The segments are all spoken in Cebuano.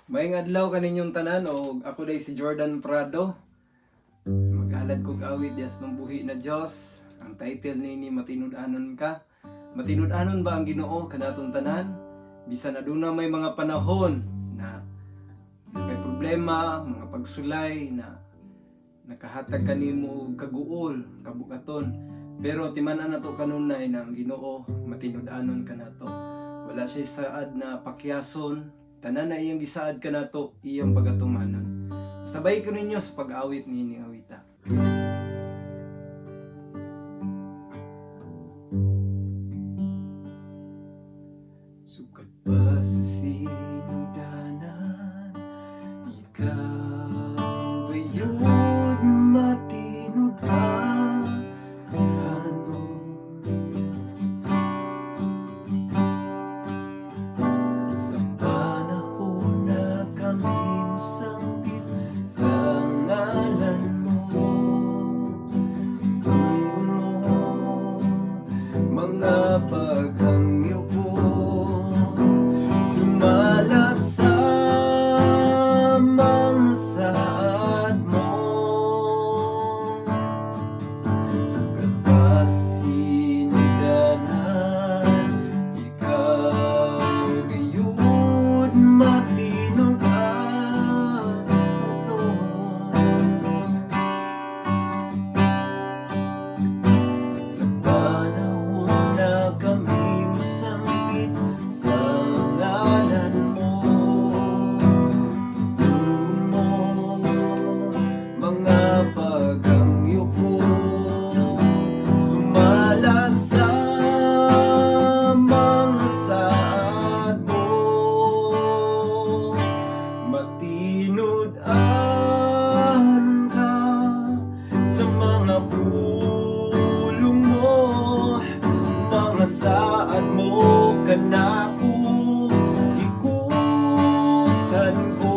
Maayong adlaw kaninyong tanan og ako diay si Jordan Prado. Mag-alad kog awit diha sa buhi na Dios. Ang title niini, "Matinud-anon Ka." Matinud-anon ba ang Ginoo kanatong tanan? Bisan aduna may mga panahon na may problema, mga pagsulay na nakahatag kanimo og kaguol, kabugaton. Pero timan-an nato kanunay na ang Ginoo matinud-anon kanato. Wala siya saad na pakyason, tanan na iyang gisaad kanato, iyang pagatumanon. Sabay ko ninyo sa pag-awit niining awita. Sukat pa sa sinugdanan, ikaw gayud matinud-anon. Sa panahon na kami mosangpit sa ngalan mo, Tunggon mo mga paghangyo ko, sumala sa mga saad mo. Sukat pa sa sinugdanan, ikaw gayud matinud-anon. Sa panahon na kami mosangpit sa ngalan mo, Tunggon mo mga paghangyo ko, sumala sa mga saad mo. Matinud-anon ka sa mga pulong mo, mga saad mo kanako, gikutan ko.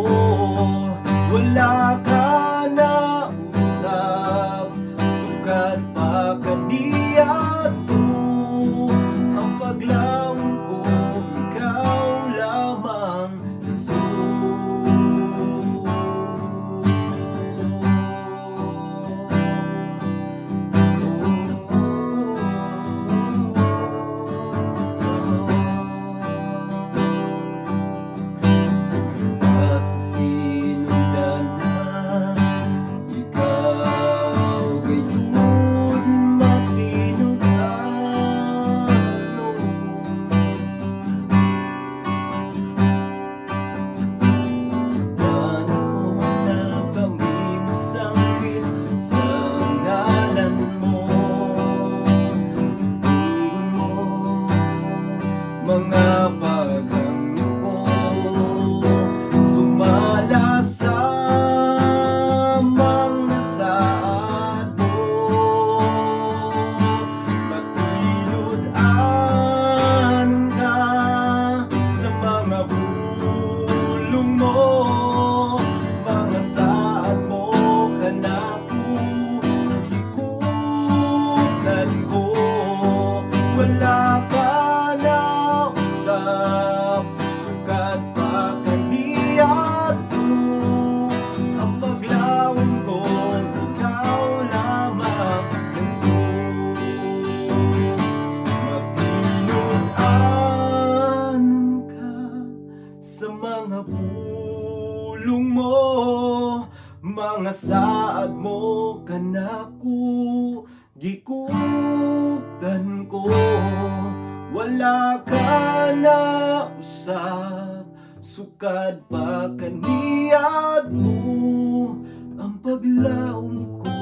Wala ka na usab, sukad pa kaniadto. Ang paglaom ko, ikaw lamang, Jesus. Sukat pa sa sinugdanan, ikaw gayud matinud-anon. Sa panahon na kami mosangpit sa ngalan mo, Tunggon mo mga paghangyo ko, sumala sa mga saad mo. Matinud-anon ka sa mga pulong mo, mga saad mo kanako, gikutan ko. Wala ka na usab, sukad pa kaniadto. Ang paglaom ko, ikaw lamang, Jesus. Matinud-anon ka sa mga pulong mo, mga saad mo kanako, gikutan ko. Wala ka na usab, sukad pa kaniadto. Ang paglaom ko,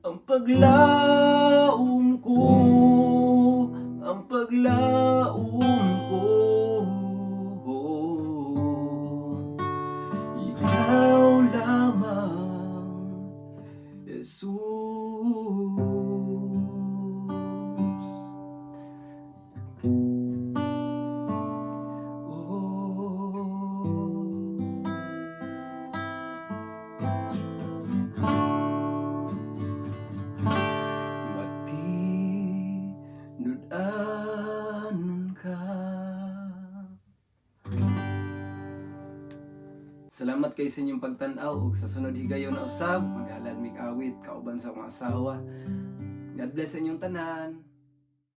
ang paglaom ko, ang paglaom ko, ikaw lamang, Jesus. Oh. Matinud-anon ka. Salamat kay sa inyong pagtan-aw ug sa sunod higayon na usab maghalad mig awit kauban sa akong asawa. God bless sa inyong tanan.